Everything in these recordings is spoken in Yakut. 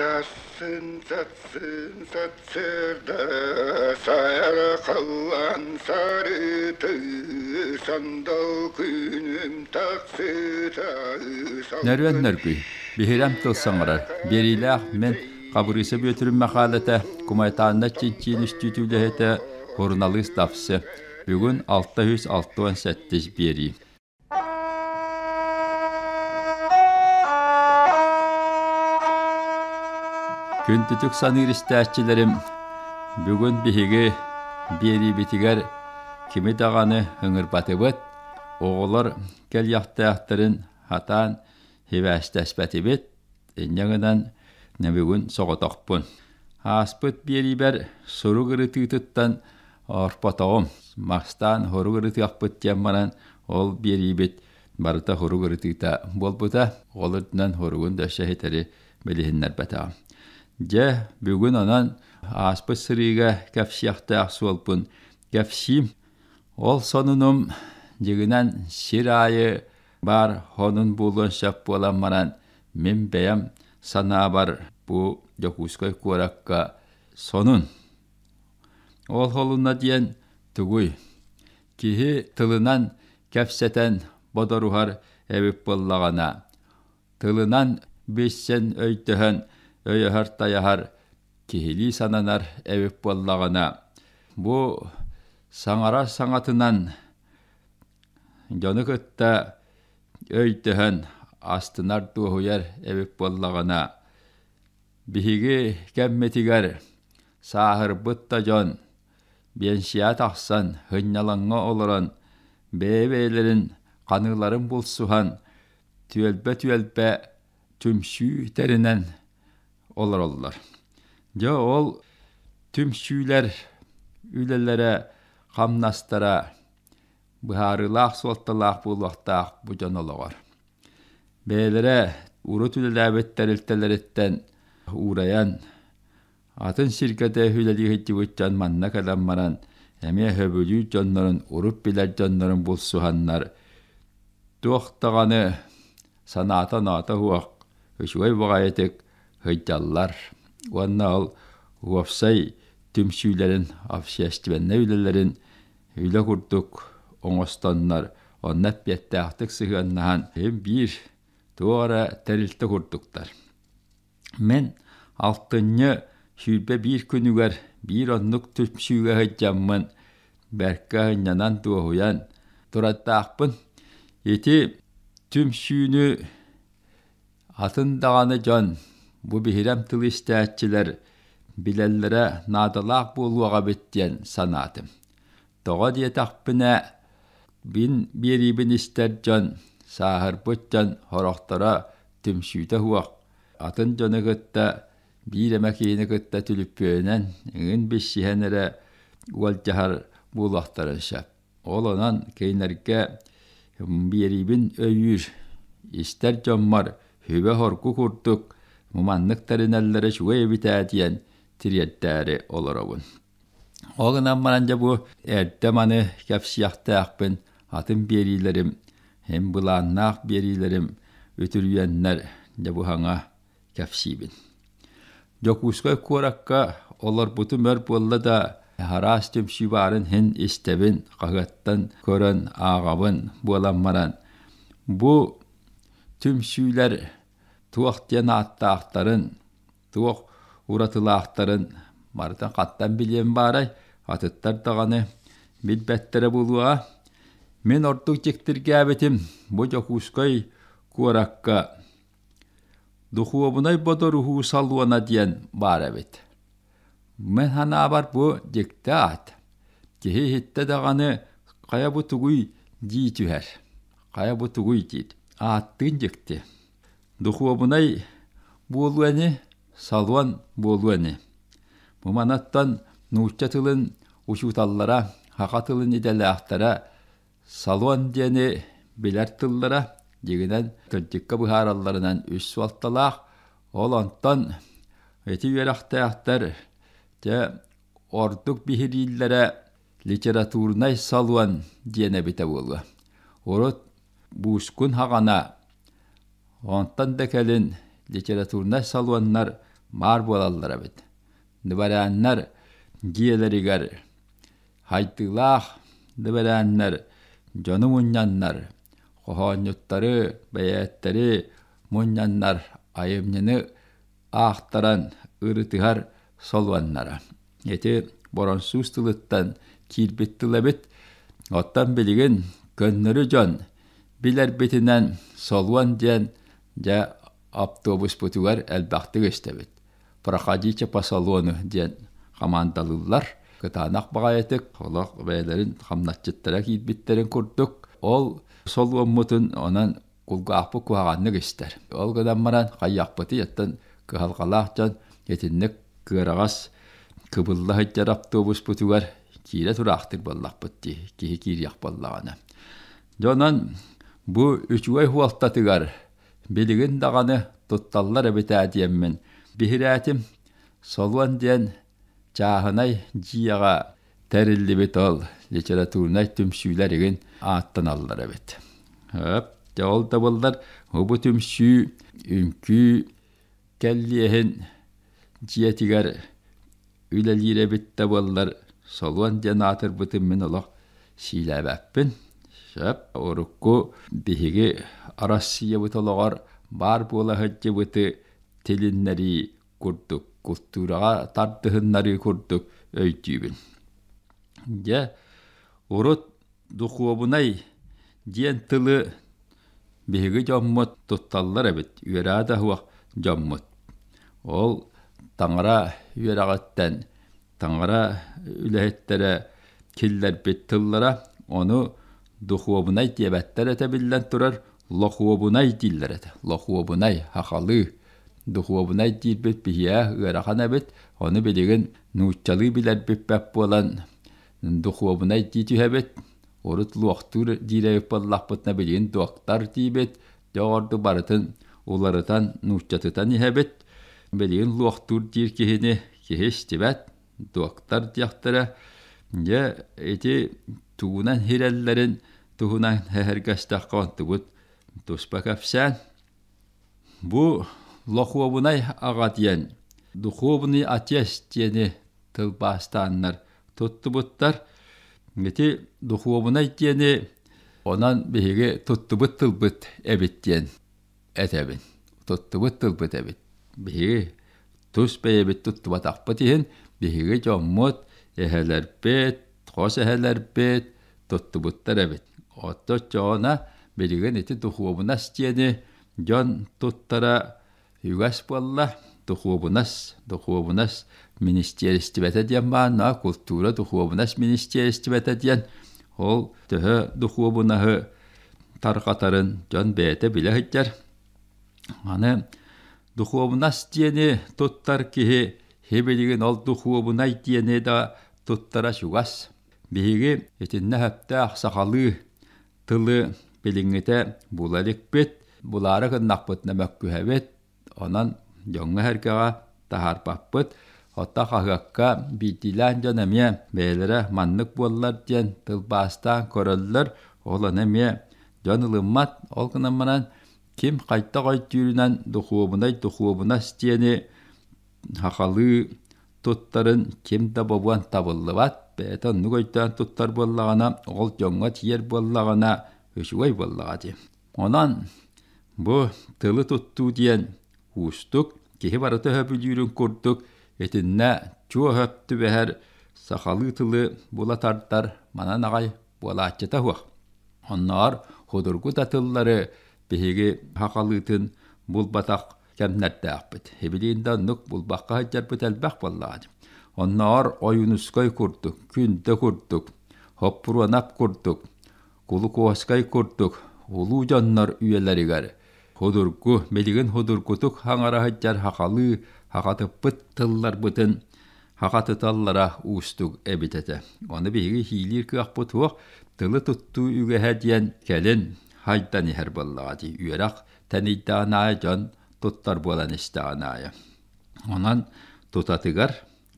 Сарсын сарсын сарсыарда сайархаллан сарыты сандал күнүм тахсыта. Нөрүөн нөргүй, биһирэм тыл саҥарар, биэриилээх мин Хабырыыса Бүөтүрүм мэхээлэтэ, Кумайтаанна Чинчиин үстүүтү үлэһитэ, суруналыыс Дапсы. Бүгүн 667 биэрии. Күндүтүк саныыр истээччилэрим, бүгүн биһиги биэриибитигэр кими даҕаны ыҥырбатыбыт, оҕолор кэлиэхтээхтэрин хатаан сибээстэспэтибит, инньэ гынан бүгүн соҕотохпун. Ааспыт биэриибэр сурук ырытыытыттан орпотоҕум, бастаан сурук ырытыахпыт диэн баран ол биэриибит барыта сурук ырытыыта буолбута, ол үрдүнэн суругун да өссө ситэри билиһиннэрбэтэҕим. Дьэ, бүгүн онон ааспыт сырыыга кэпсиэхтээх суолбун кэпсиим. Ол сонунум дьиҥинэн сир аайы баар сонун буолуон сөп буолан баран, мин бэйэм санаабар бу Дьокуускай куоракка сонун. Ол холуна диэн тугуй? Киһи тылынан кэпсэтэн бодоруһар эбит буоллаҕына, тылынан билсэн өйдөһөн өйөһөр-тайаһар киһилии сананар эбит буоллаҕына, бу саҥарар саҥатынан дьону кытта өйдөһөн астынар дуоһуйар эбит буоллаҕына, биһиги кэммитигэр сааһырбыт да дьон биэнсийэ тахсан сынньалаҥҥа олорон бэйэ-бэйэлэрин ханыыларын булсуһан түөлбэ-түөлбэ түмсүү тэринэн олороллор. Дьэ ол түмсүүлэр үлэлэрэ, хамнастара быһаарыылаах суолталаах буолуохтаах бу дьон олоҕор. Бэйэлэрэ урут үлэлээбит тэрилтэлэриттэн уурайан, атын сиргэ да үлэлии сылдьыбыт дьон манна кэлэн баран эмиэ сөбүлүүр дьоннорун, урут билэр дьоннорун булсуһаннар туох даҕаны санаата-оноото суох үчүгэй баҕайытык сылдьаллар уонна ол уопсай түмсүүлэрин, общественнай үлэлэрин үлэ курдук оҥостоннор онно эппиэттээхтик сыһыаннаһан биир туох эрэ тэрилтэ курдуктар. Мин алтынньы 21 күнүгэр биир оннук түмсүүгэ сылдьаммын бэркэ сынньанан дуоһуйан турардаахпын. Ити түмсүүнү атын даҕаны дьон бу биһирэм тыл истээччилэр билэллэрэ наадалаах буолуоҕа эбит диэн санаатым. Тоҕо диэтэхпинэ, мин биэриибин истэр дьон, сааһырбыт дьон сорохторо түмсүүтэ суох, атын дьону кытта биир эмэ киһини кытта түлүппүөнүнэн эҥин билсиһэн эрэ уолдьаһар буолуохтарын сөп. Ол онон кинилэргэ биэриибин өйүүр, истэр дьоммор сүбэ-соргу курдук маннык тэринэллэрэ үчүгэй эбит ээ диэн тириэрдээри олоробун. Ол гынан баран дьэ бу эрдэ маны кэпсиэхтээхпин, атын биэриилэрим, һин былааннаах биэриилэрим үтүрүйэннэр дьэ бу саҥа кэпсиибин. Дьокуускай куоракка олорбутум өр буолла да, араас түмсүү баарын иһин истэбин, хаһыаттан көрөн ааҕабын буолан баран, бу түмсүүлэр туох диэн ааттаахтарын, туох уратылаахтарын барытын хаттан билиэм баарай, атыттар даҕаны билбэттэрэ буолуоҕа. Мин ордук дьиктиргээбитим бу Дьокуускай куоракка Духуобунай бодоруһуу салона диэн баар эбит. Мин санаабар бу дьикти аат. Киһи иһиттэ даҕаны хайа бу тугуй дии түһэр. Хайа бу тугуй диир. Ааттыын дьикти. Духуобунай буолуо ини, салон буолуо ини. Бу манаттан нуучча тылын учууталлара, саха тылын идэлээхтэрэ Салон диэни билэр тыллара, дьиҥинэн, кырдьыкка быһааралларынан үс суолталаах. Ол онтон ити үөрэхтээхтэр дьэ ордук биһирииллэрэ литературнай салон диэн эбитэ буолуо. Урут Буускун хаҕана, онтон да кэлин литературнай салоннар баар буолаллар эбит. Дворяннар дьиэлэригэр хайдыылаах дворяннар дьону мунньаннар, хоһоонньуттары, бэйээттэри мунньаннар айымньыны аахтаран ырытыһар солуоннара. Ити боронсуус тылыттан киирбит тыл эбит. Оттон билигин көннөрү дьон билэрбитинэн солуон диэн дьэ автобуспутугар элбэхтик истэбит. Проходите по салону диэн хамаандалыыллар. Кытаанах баҕайытык олох бэйэлэрин хамначчыттара киирбиттэрин курдук ол солуоммутун онон кулгаахпыт куһаҕаннык истэр. Ол гынан баран хайыахпытый оттон кыһалҕалаах дьон итинник кыараҕас кыбылла сылдьар автобуспутугар киирэ тураахтык буоллахпыт дии, киһи киириэх буоллаҕына. Дьэ онон бу үчүгэй хуолтатыгар билигин даҕаны тутталлар эбит ээ диэммин биһирээтим. Солуон диэн чааһынай дьиэҕэ тэриллибит ол литературнай түмсүүлэр игин ааттаналлар эбит. Дьэ ол да буоллар бу түмсүү үҥкүү кэллиэһин дьиэтигэр үлэлиир эбит да буоллар солуон диэн аатырбытын мин олох сиилээбэппин. Сөп, урукку биһиги Россиябыт олоҕор баар буола сылдьыбыты тилиннэрии курдук, култуураҕа тардыһыннарыы курдук өйдүүбүн. Дьэ, урут духуобунай диэн тылы биһиги дьоммут тутталлар эбит, үөрээ да суох дьоммут. Ол таҥара үөрэҕиттэн таҥара үлэһиттэрэ киллэрбит тыллара, ону духуобунай диэбэттэр этэ биллэн турар, лохуобунай дииллэр этэ. Лохуобунай, сахалыы. Духуобунай диирбит биһиэхэ ыарахан эбит, ону билигин нууччалыы билэрбит бэрт буолан духуобунай дии түһэбит. Урут луохтуур диир эбит буоллахпытына билигин дуоктар диибит. Дьэ ордук барытын уларытан нууччатытан иһэбит. Билигин луохтуур диир киһини киһи истибэт, дуоктар диэхтэрэ. Дьэ ити тугунан хирэллэрин туһунан сэһэргэстэххэ онтубут туспа кэпсээн. Бу лохуобунай аҕа диэн духовный отец диэни тылбаастааннар туттубуттар. Ити духуобунай диэни онон биһиги туттубут тылбыт эбит диэн этэбин. Туттубут тылбыт эбит. Биһиги тус бэйэбит туттубатахпыт иһин биһиги дьоммут, эһэлэрбит, хос эһэлэрбит туттубуттар эбит. Оттон оччоҕуна билигин ити духуобунас диэни дьон туттара үгэс буолла. Духуобунас, духуобунас министиэристибэтэ диэн бааннаҕа култуура духуобунас министиэристибэтэ диэн ол төһө духуобунаһы тарҕатарын дьон бэйэтэ билэ сылдьар. Аны духуобунас диэни туттар киһи сибилигин ол духуобунай диэни да туттара чугас. Биһиги итиннэ сөптөөх сахалыы тылы билиҥҥитэ була иликпит, булаары гыннахпытына мөккүһэбит, онон дьоҥҥо-сэргэҕэ таһаарбаппыт. Оттон хаһыакка биирдиилээн дьон эмиэ бэйэлэрэ маннык буоллар диэн тылбаастаан көрөллөр, ол ону эмиэ дьон ылыммат. Ол гынан баран ким хайдах өйдүүрүнэн духуобунай духуобунас диэни сахалыы туттарын ким да бобуон табыллыбат. Бэйэтэ оннук өйдөөн туттар буоллаҕына, ол дьоҥҥо тиийэр буоллаҕына, үчүгэй буоллаҕа дии. Онон бу тылы туттуу диэн уустук, киһи барыта сөбүлүүрүн курдук итиннэ чуо сөп түбэһэр сахалыы тылы була тардар манан аҕай буолааччыта суох. Оннооҕор судургу да тыллары биһиги сахалыытын булбатах кэмнэрдээхпит. Ибилиин да оннук булбакка сылдьарбыт элбэх буоллаҕа дии. Оннооҕор Ойуунускай курдук, Күндэ курдук, Хоппуруонап курдук, Кулукуоскай курдук улуу дьоннор үйэлэригэр судургу, билигин судургутук хаҥара сылдьар сахалыы сахатыппыт тылларбытын сахатыталлара уустук эбит этэ. Ону биһиги иилиир кыахпыт суох, тылы туттуу үгэһэ диэн кэлин хайдан иһэр буоллаҕа дии. Үөрэх тэнийдэҕин аайы дьон туттар буолан истэҕин аайы. Онон тутатыгар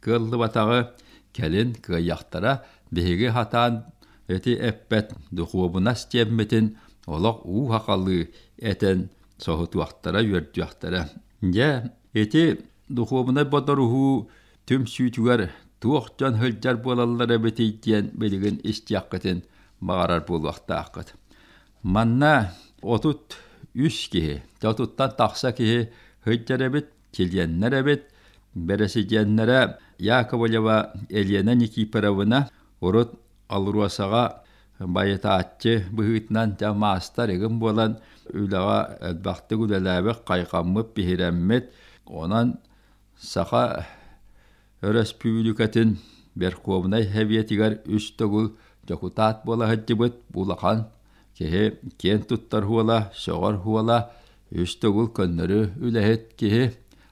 кыаллыбатаҕы кэлин кыайыахтара биһиги сатаан ити эппэт духуобунас диэммитин олох уу сахалыы этэн соһутуохтара үөрдүөхтэрэ. Дьэ ити духуобунай бодоруһуу түмсүүтүгэр туох дьон сылдьар буолаллар эбитий диэн билигин истиэххитин баҕарар буолуохтааххыт. Манна 33 киһи, отуттан тахса киһи сылдьар эбит, чилиэннэр эбит. Бэрэсидьиэннэрэ Яковлева Елена Никифоровна урут АЛРОСАҕа байытааччы быһыытынан дьэ маастар игин буолан үлэҕэ элбэхтик үлэлээбит, хайҕаммыт, биһирэммит. Онон Саха Өрөспүүбүлүкэтин Верховнай Сэбиэтигэр үс төгүл дьокутаат буола сылдьыбыт улахан киһи киэн туттар уола, сөҕөр уола, үс төгүл көннөрү үлэһит киһи,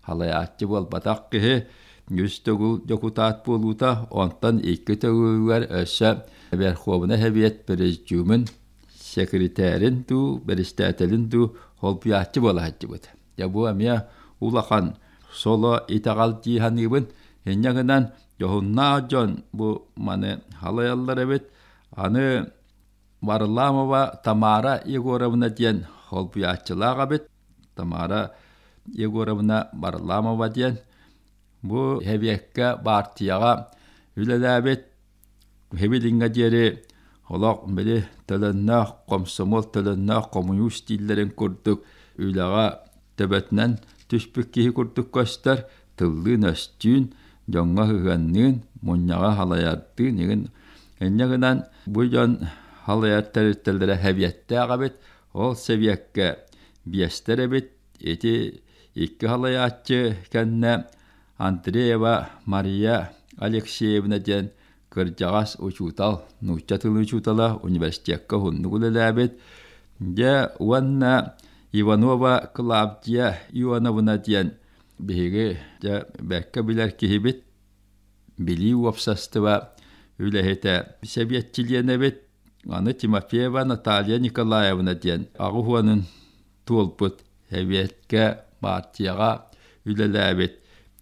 халайааччы буолбатах киһи, үс төгүл дьокутаат буолуута, онтон икки төгүлүгэр өссө Верховнай Сэбиэт президиумун секретэрин дуу, бэрэстээтэлин дуу холбуйааччы буола сылдьыбыт. Дьэ бу эмиэ улахан соло итэҕэл дии саныыбын. Инньэ гынан дьоһуннаах дьон бу маны халайаллар эбит. Аны Варламова Тамара Егоровна диэн холбуйааччылаах эбит. Тамара Егоровна Варламова диэн бу Сэбиэккэ баартыйаҕа үлэлээбит. Хэбилиҥҥэ диэри олох били төлөннөөх комсомол, төлөннөөх хомуньуус дииллэрин курдук үлэҕэ төбөтүнэн түспүт киһи курдук көстөр, тыллыын-өстүүн, дьоҥҥо сыһыанныын, мунньаҕы халайардыын игин инньэ гынан бу дьон халайар тэрилтэлэрэ сэбиэттээх эбит, ол сэбиэккэ биэстэр эбит, ити икки халайааччы кэннэ Андреева Мария Алексеевна диэн кырдьаҕас учуутал, нуучча тылын учуутала, университекка уһуннук үлэлээбит. Дьэ уонна Иванова Клавдия Ионовна диэн биһиги дьэ бэркэ билэр киһибит, Билии уопсастыба үлэһитэ, сэбиэт чилиэнэбит. Аны Тимофеева Наталья Николаевна диэн аҕыс уонун туолбут сэбиэткэ, партияҕа үлэлээбит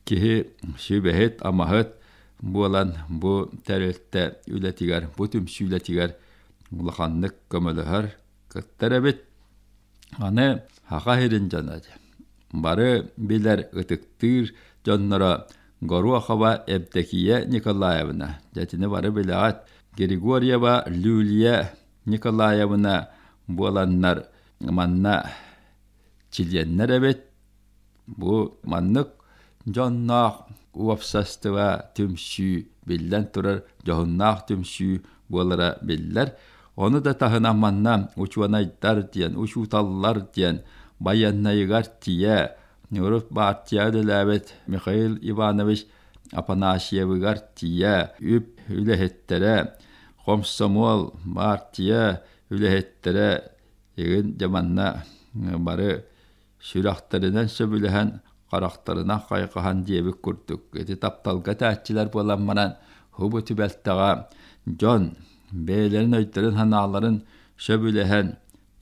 киһи сүбэһит-амаһыт буолан бу тэрилтэ үлэтигэр, бу түмсүү үлэтигэр улаханнык көмөлөһөр, кыттар эбит. Аны Саха сирин дьоно бары билэр, ытыктыыр дьонноро Горохова Евдокия Николаевна, дьэтини бары билэҕит, Григорьева Люлия Николаевна буоланнар манна чилиэннэр эбит. Бу маннык дьонноох уопсастыба түмсүү биллэн турар дьоһуннаах түмсүү буолара биллэр. Ону да таһынан манна учуонайдар диэн, учууталлар диэн байыаннайыгар тиийэ урут баартыйа үлэлээбит Михаил Иванович Афанасьевыгар тиийэ үп үлэһиттэрэ, хомсомуол, баартыйа үлэһиттэрэ игин дьэ манна бары сүрэхтэринэн сөбүлэһэн, харахтарынан хайҕаһан диэбит курдук ити тапталга этээччилэр буолан баран бу түбэлтэҕэ дьон бэйэлэрин өйдөрүн-санааларын сөбүлэһэн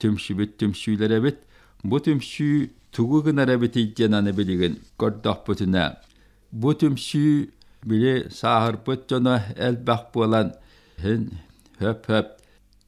түмсүбүт түмсүүлэр эбит. Бу түмсүү тугу гынар эбитий диэн аны билигин көрдөхпүтүнэ, бу түмсүү били сааһырбыт дьоно элбэх буолан иһин хөп-хөп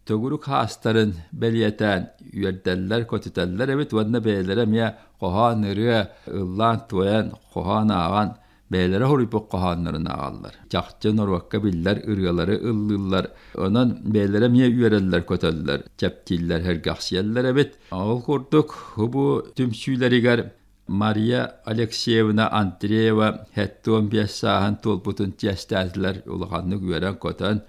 төгүрүк хаастарын бэлиэтээн үөрдэллэр-көтүтэллэр эбит уонна бэйэлэрэ эмиэ хоһоон ырыа ыллаан-туойан, хоһоон ааҕан бэйэлэрэ хоруйбут хоһооннорун ааҕаллар. Чахчы норуокка биллэр ырыалары ыллыыллар. Онон бэйэлэрэ эмиэ үөрэллэр-көтөллөр, чэпчииллэр, сэргэхсийэллэр эбит. Ол курдук бу түмсүүлэригэр Мария Алексеевна Андреева 75 сааһын туолбутун чиэстээтилэр, улаханнык үөрэн-көтөн,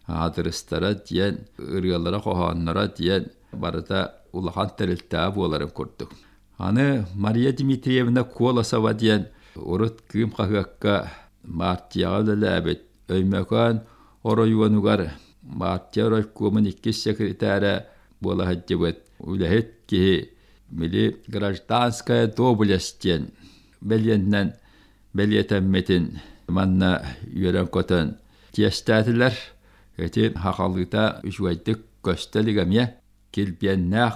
аадырыстара диэн, ырыалара, хоһоонноро диэн барыта улахан тэрилтэҕэ буоларын курдук. Аны Мария Дмитриевна Колосова диэн урут Кыым хаһыакка партияҕа үлэлээбит Өймөкөөн оройуонугар партия райкомун иккис секретарэ буола сылдьыбыт үлэһит киһи били гражданская доблесть диэн бэлиэннэн бэлиэтэммитин манна үөрэн-көтөн чиэстээтилэр. Ити хахалыыта үчүгэйдик көстө илик эмиэ. Килбиэннээх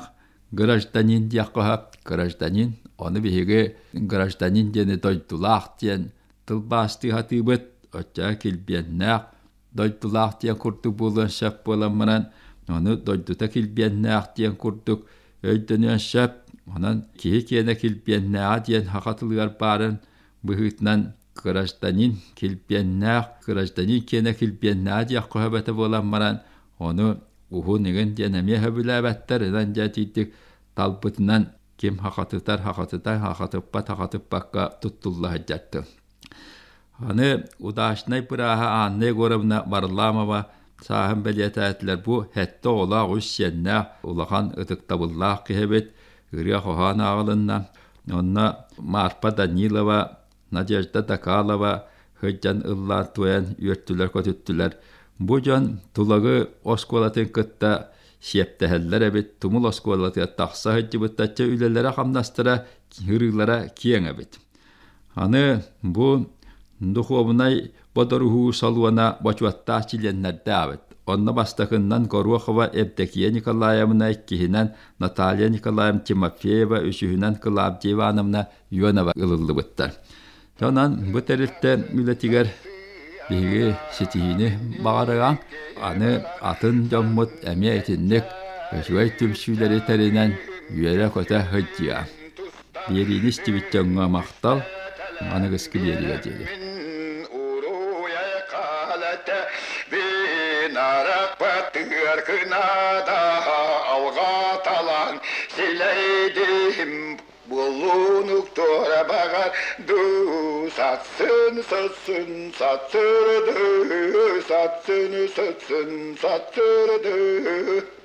гражданин диэххэ сөп. Гражданин, ону биһиги гражданин диэни дойдулаах диэн тылбаастыы сатыыбыт. Оччоҕо килбиэннээх дойдулаах диэн курдук буолуон сөп буолан баран, ону дойдута килбиэннээх диэн курдук өйдөнүөн сөп. Онон киһи киэнэ килбиэннээҕэ диэн саха тылыгар баарын быһыытынан гражданин килбиэннээх, гражданин киэнэ килбиэннээх диэххэ сөбөтө буолан баран, ону уһун игин диэн эмиэ сөбүлээбэттэр. Ынан дьэ итиитик талбытынан ким хахатытар хахатытар, хахатыппат хахатыппакка туттулла сылдьар тыл. Аны удачнай бырааһа Анна Егоровна Варламова сааһын бэлиэтээтилэр. Бу сэттэ оҕолоох, үс сиэннээх, улахан ытыктабыллаах киһи эбит. Ырыа-хоһоон ааҕылынна. Онно Марфа Данилова, Надежда Дакалова сылдьан ыллаан туойан үөртүлэр-көтүттүлэр. Бу дьон Тулагы оскуолатын кытта сиэптэһэллэр эбит, Тумул оскуолатыгар тахса сылдьыбыттачча үлэлэрэ-хамнастара, ырыылара киэҥ эбит. Аны бу духуобунай бодоруһуу салона бочуоттаах чилиэннэрдээбит. Онно бастакыннан Горохова Евдокия Николаевна, иккиһинэн Наталья Николаевна Тимофеева, үсүһүнэн Клавдия Ивановна Ионова ылыллыбыттар. Онон бу тэрилтэ үлэтигэр биһиги ситиһиини баҕарыаҥ. Аны атын дьоммут эмиэ итинник үчүгэй түмсүүлэри тэринэн үөрэ-көтө сылдьыа. Биэриини истибит дьоҥҥо махтал, аныгыскы биэриигэ диэри. Буллунук туора баҕар дуу сатсын сытсын сатсырды сатсын сытсын сатсырды.